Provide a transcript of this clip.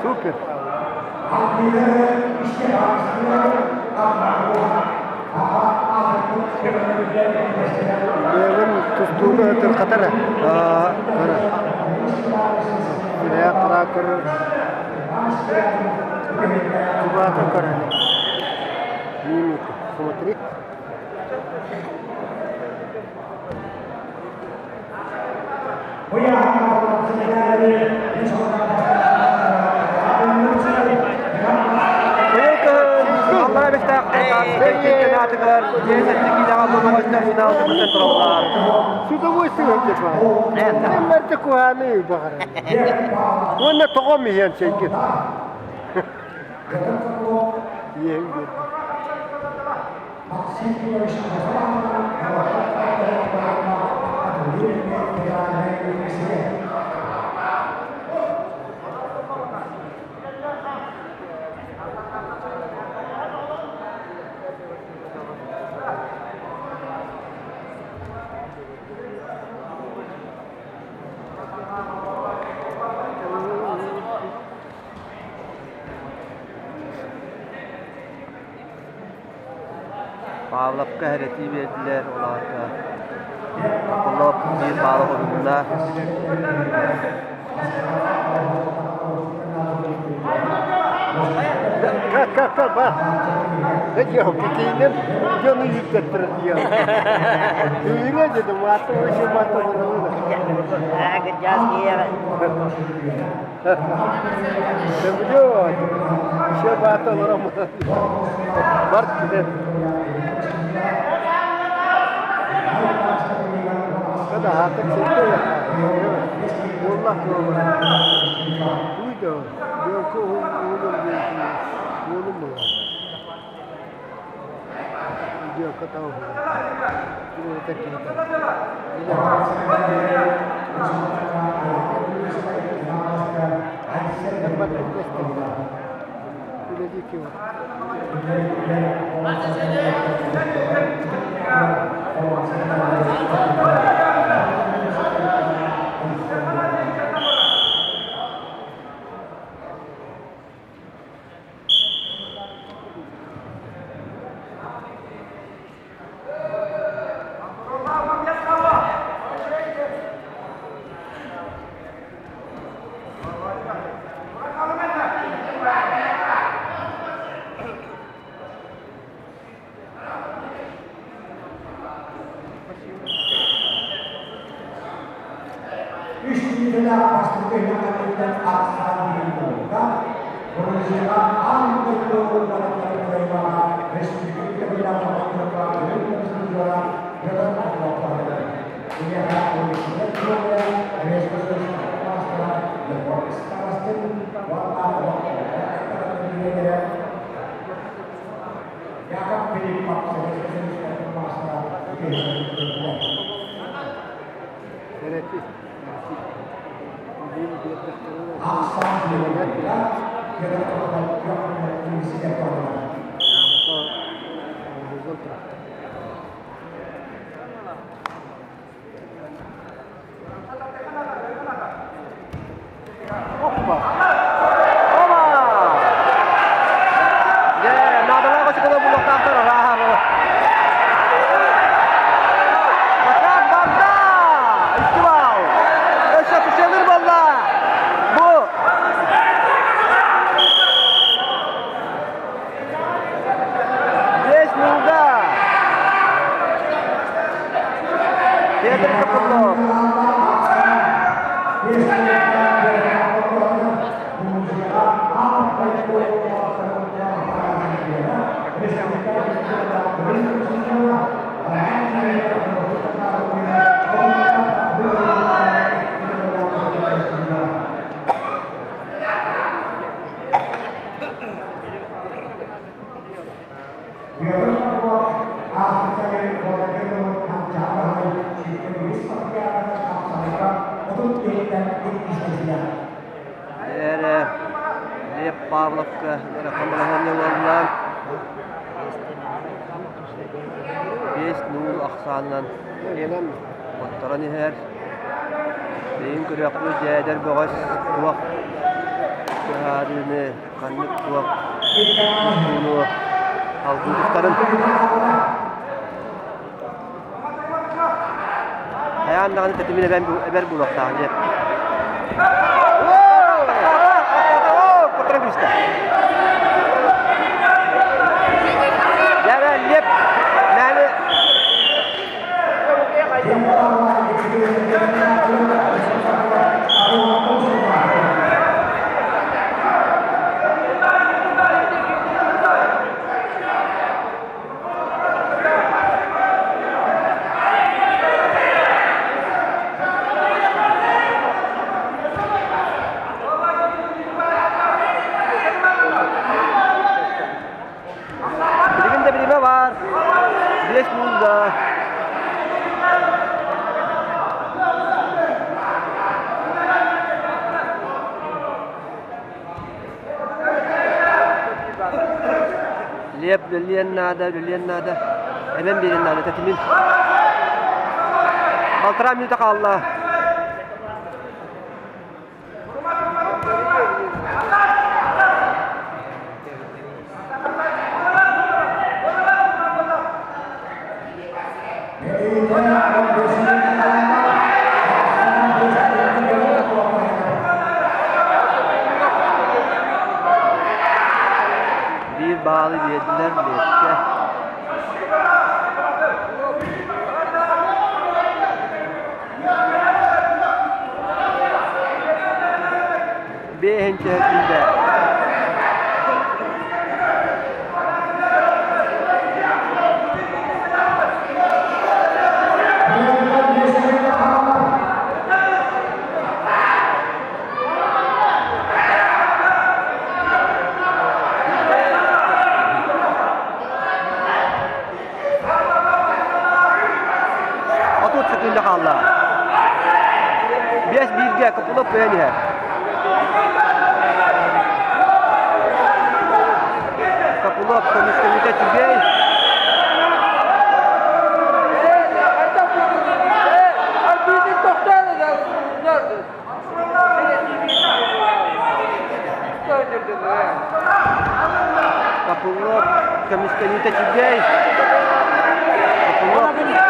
Супер. Левин тустууга тырхатара. Кыра. Сирэйэ кыра көрөр. Кубата көрөр. Мимика. Смотри. Аллара Бэстээхтэн аатыгар дьиэ сэртикиилэҕэ буолуҥҥа финал көмөтөн тураллар. С удовольствием типа. Мэрте куһааны баҕарар. Уонна тоҕом иһэн сейгин. Иһэн биэрдим. Павловка эрэтии биэрдилэр, ол аата Соколов биир баалы хомунна. Как, как, как, ба? Да какие дьону үүттэртэрэ диэн. Үүрэ дедим, маата вообще маата буолуна. Аа, кырдьаас киһиэхэ. Сөбүлүө, еще баата олором. Бар килер. Kada artık sekiyor ya. Allah Buydu. Yok oğlum oğlum mu? Diyor kata oğlum. Оба! Дьэ, наадалаах очукуна булуохтаахтар арааһа. Макар барда! Икки бал! Өссө тушелыр буолла! Бу Здесь нулда! Эрэ Лев Павловка ыарахан балаһыанньа уолла 5-0 ахсаанынан хотторон иһэр. Билигин көрүөхпүт дьэ эдэр бөҕөс туох быһаарыыны ханнык туох тустууну алгыы Хайаан даҕаны тэтимин эбэн эбэр буолуохтаах дьэ. Куттара күстэ. Дьэ, леп, мэли Билигин да бириэмэ баар. Биэс муунда. Лиэп үлэлиэн наада, үлэлиэн наада. Эбэн биэриэн наада тэтимин. Балтараа мүнүүтэ хаалла. Биир баалы биэрдилэр Лиэпкэ. Биэһинчи күүдэ. 30 секунда хаалла. 5-1-ге Копылов кыайан иһэр. Копылов көмүскэммитэ үчүгэй. Копылов көмүскэниитэ үчүгэй. Копылов.